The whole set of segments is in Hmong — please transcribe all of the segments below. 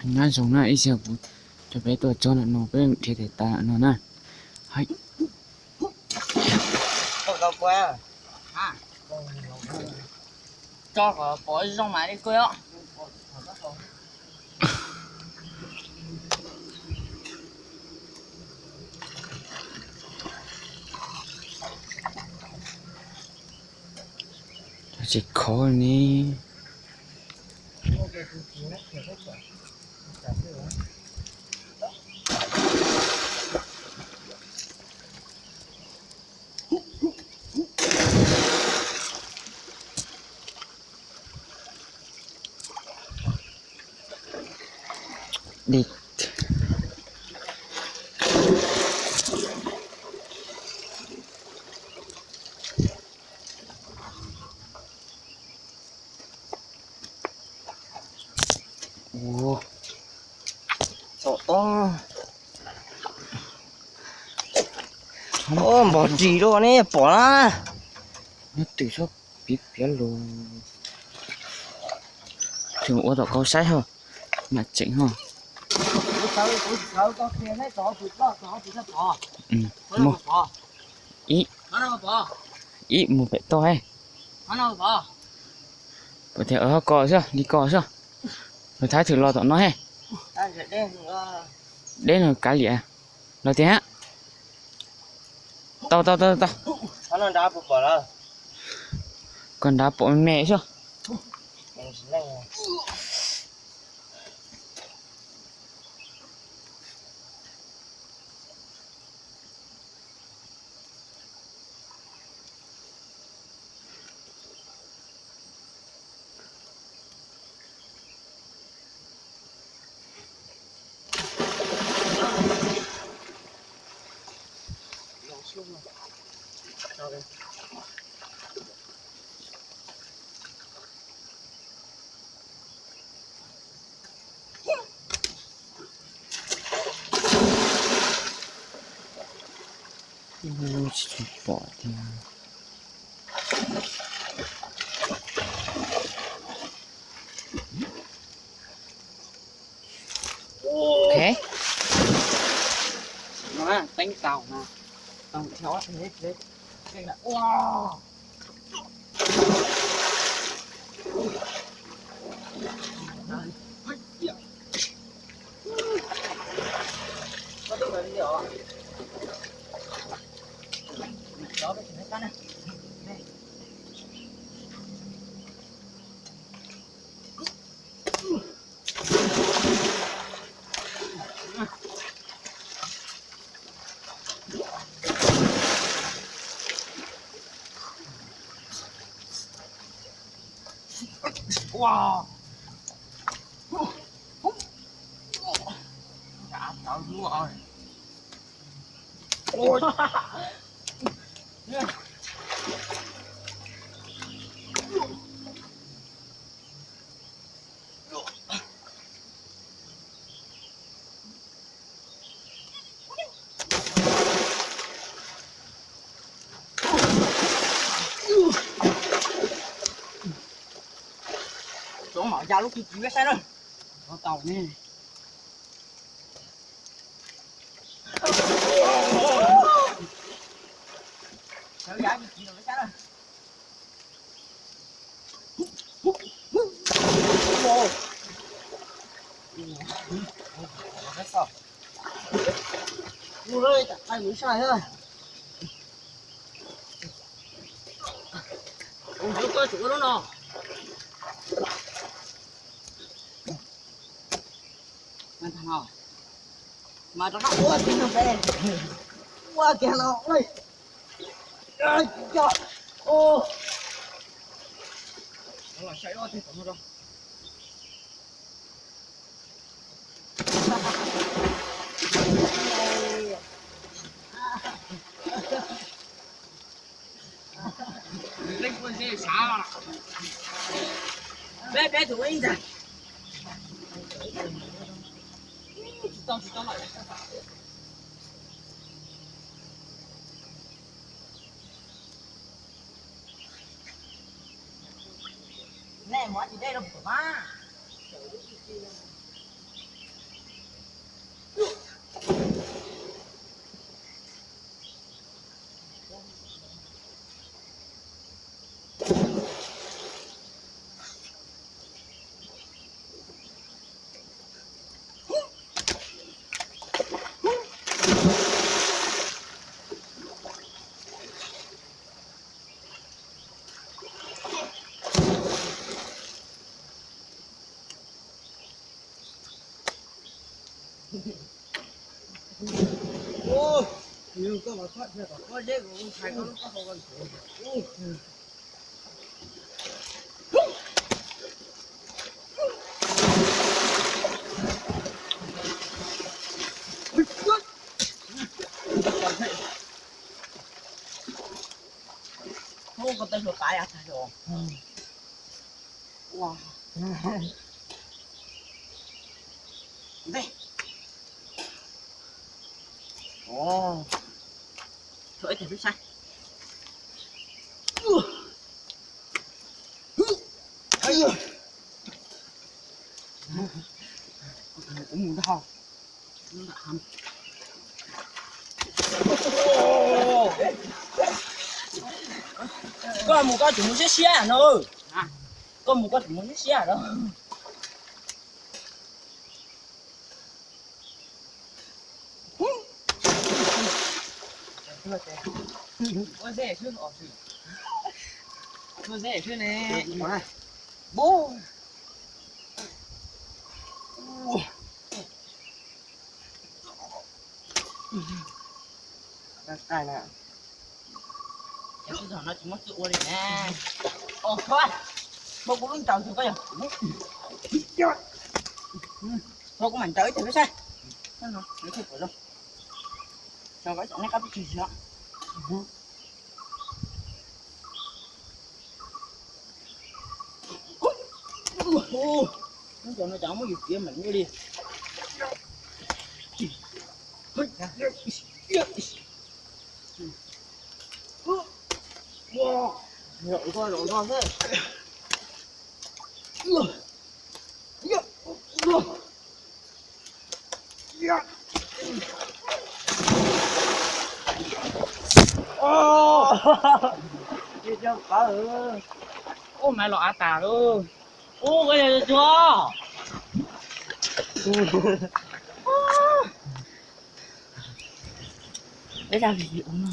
Nyob zoo na ib tsoom, cov peb tuaj txog ntawm no peb dhia tes tav no na. Tso kom pom zoo mas li kuj os. Tsis khov ne. Dim. Ua, tom tod. Npog ris rau ne pom na. Nyob twg txhob piav piav lus. Tseem ua tom kau saib ho, mam tseem ho. Ib, ib mus pem toj he. Puas tias ho ko xwb, li ko xwb. Lawv thaib thwm los tom no he. Deb no kav liam. Los tiag. Tau tau tau tau. Koj nrad pom me me xwb. Tsis pom tiag. Ok. Teeb tau na. Tau theo. Tsuav mam ya lub kiv kiv peb saib na. Tau ne. Sawv ya kiv kiv los peb saib na. Mus lawm, mus saib. Ua, koj tsum ua lub no. Mas rov qab ua kiag no pem. Ua kiag no. Cov, los saib ob teg tom no rau. Nej mus tsis dej rau pem mas. Ub, yog koj mas koj thiaj kom koj zeb kom ntshai koj lub koj hau koj ntxuav. Ub, koj tej hluas qaib tag los. Ua. Ntej. Ov, tso ib teg peb saib. Kuv mus ntag. Koj mus koj tseem mus siab siab no. Koj mus koj tseem mus siab siab no. Ua zeb xwb os. Ua zeb xwb ne. Bub. Cov tub zog no tsis muab txuj ua li ne. Os, hlob, hlob kuv lub ntaus tug koj yog. Hlob kuv mam ntaus ib teg peb saib. Nws thiaj pom zoo. Xyov koj cov nej qab pib tsis xyov. Cov no cov muab yus txiav mam li. Ub, maiv los av tas lauj. Ub, koj yog tsuag. Peb zaj video no.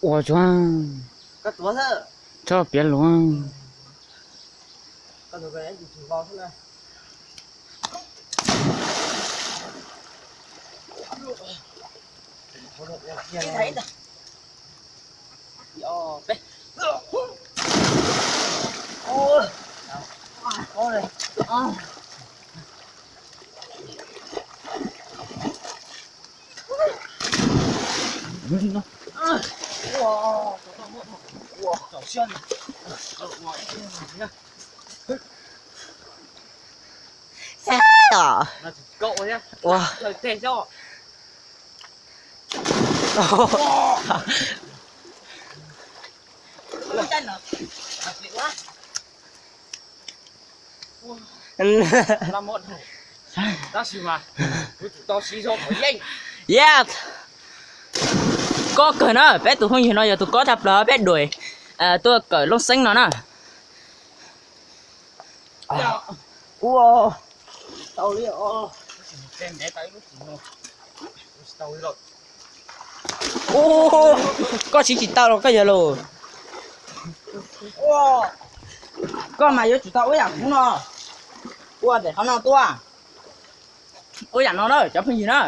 Ua tsuag, txhob piav luag. Ua. Yeah. Kob kawg na, peb tus phooj ywg no yog tus kob tshaj plaws peb đuổi tuaj kawm Looj Xeeb no na. Ua, tau li os. Ua, koj siv tsis tau los koj yog lus. Koj mas yuav tsum tau ua yam kuv no. Ua pem qhov no tuaj. Ua yam no na cov phooj ywg na.